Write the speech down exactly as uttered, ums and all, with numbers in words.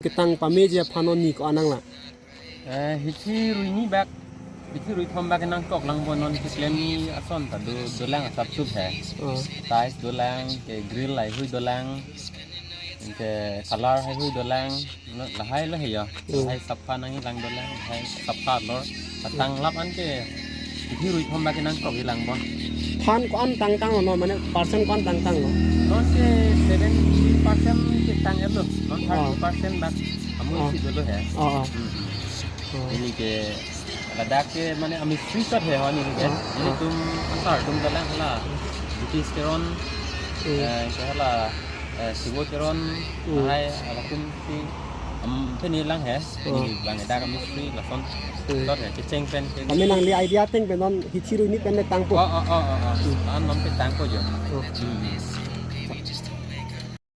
Ketang pameji aphan non ni ko-an nanglang? Eh, hithi rui ni bak, hithi rui thom bak nangkok lang bo, non keklem ni ason ta do, dolang asap sup he. Oh. Tiles dolang, ke grill lahai hui dolang, ke color lahai hui dolang, no, lahai lo he yo. Hmm. Lahai sapha nangji lang dolang, lahai sapha lor. Atang lap an ke hithi rui thom bak nangkok lang bo. Than ko-an tangtanglo, mane percent ko-an tangtanglo? Non ke seventy percent ketang lo. Non, ah, thirty percent bak amul, ah, si dolo he. Ah, ah. Hmm, hmm. Ah. Neli ke ladak ke mane amistri chot he ho neli ke. Ah, ah. Nelitum asar atum dolang hala. British Teron, hmm, eh, ke hala, eh, Sibo Teron, hmm, lahai, halatum si, am, pini lang he. Oh. Neli bang dak amistri lason. Hmm. Chot he, kecheng pen ke. Kami nangli idea ateng pen non hithi rui ni pen le tangpo. Oh, oh, oh, oh, oh. Hmm. An non pen tangpo jo. Oh. Hmm.